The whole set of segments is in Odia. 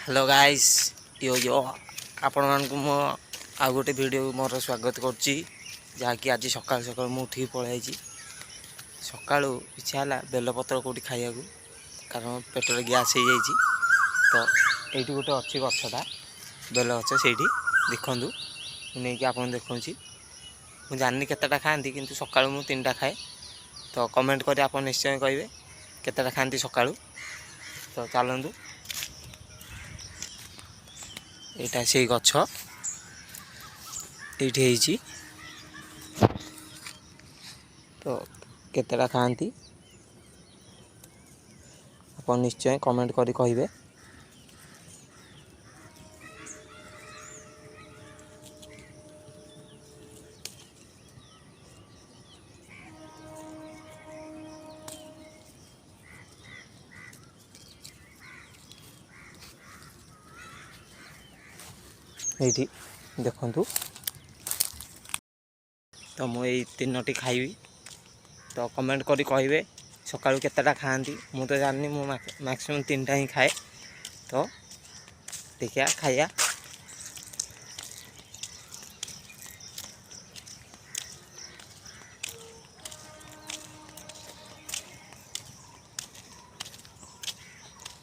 ହ୍ୟାଲୋ ଗାଇସ୍, ୟୋ ୟୋ, ଆପଣମାନଙ୍କୁ ମୋ ଆଉ ଗୋଟେ ଭିଡ଼ିଓ ମୋର ସ୍ୱାଗତ କରୁଛି, ଯାହାକି ଆଜି ସକାଳୁ ସକାଳୁ ମୁଁ ଉଠିକି ପଳାଇଛି। ସକାଳୁ ଇଚ୍ଛା ହେଲା ବେଲପତ୍ର କେଉଁଠି ଖାଇବାକୁ, କାରଣ ପେଟରେ ଗ୍ୟାସ୍ ହେଇଯାଇଛି। ତ ଏଇଠି ଗୋଟେ ଅଛି ଗଛଟା, ବେଲ ଗଛ, ସେଇଠି ଦେଖନ୍ତୁ, ମୁଁ ନେଇକି ଆପଣଙ୍କୁ ଦେଖାଉଛି। ମୁଁ ଜାଣିନି କେତେଟା ଖାଆନ୍ତି, କିନ୍ତୁ ସକାଳୁ ମୁଁ ତିନିଟା ଖାଏ। ତ କମେଣ୍ଟ କରି ଆପଣ ନିଶ୍ଚୟ କହିବେ କେତେଟା ଖାଆନ୍ତି ସକାଳୁ। ତ ଚାଲନ୍ତୁ, ଏଇଟା ସେଇ ଗଛ, ଏଇଠି ହେଇଛି। ତ କେତେଟା ଖାଆନ୍ତି ଆପଣ ନିଶ୍ଚୟ କମେଣ୍ଟ କରି କହିବେ। ଏଇଠି ଦେଖନ୍ତୁ, ତ ମୁଁ ଏଇ ତିନୋଟି ଖାଇବି। ତ କମେଣ୍ଟ କରି କହିବେ ସକାଳୁ କେତେଟା ଖାଆନ୍ତି। ମୁଁ ତ ଜାଣିନି, ମୁଁ ମ୍ୟାକ୍ସିମମ୍ ତିନିଟା ହିଁ ଖାଏ। ତ ଦେଖିବା ଖାଇବା।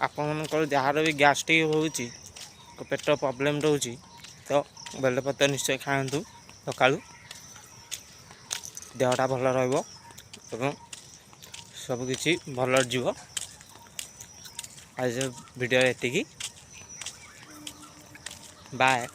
ଆପଣମାନଙ୍କର ଯାହାର ବି ଗ୍ୟାଷ୍ଟ୍ରିକ୍ ହେଉଛି, ପେଟ ପ୍ରୋବ୍ଲେମ୍ ରହୁଛି, ତ ବେଲପତ୍ର ନିଶ୍ଚୟ ଖାଆନ୍ତୁ ସକାଳୁ, ଦେହଟା ଭଲ ରହିବ ଏବଂ ସବୁକିଛି ଭଲରେ ଯିବ। ଆଜି ଭିଡ଼ିଓ ଏତିକି, ବାଏ।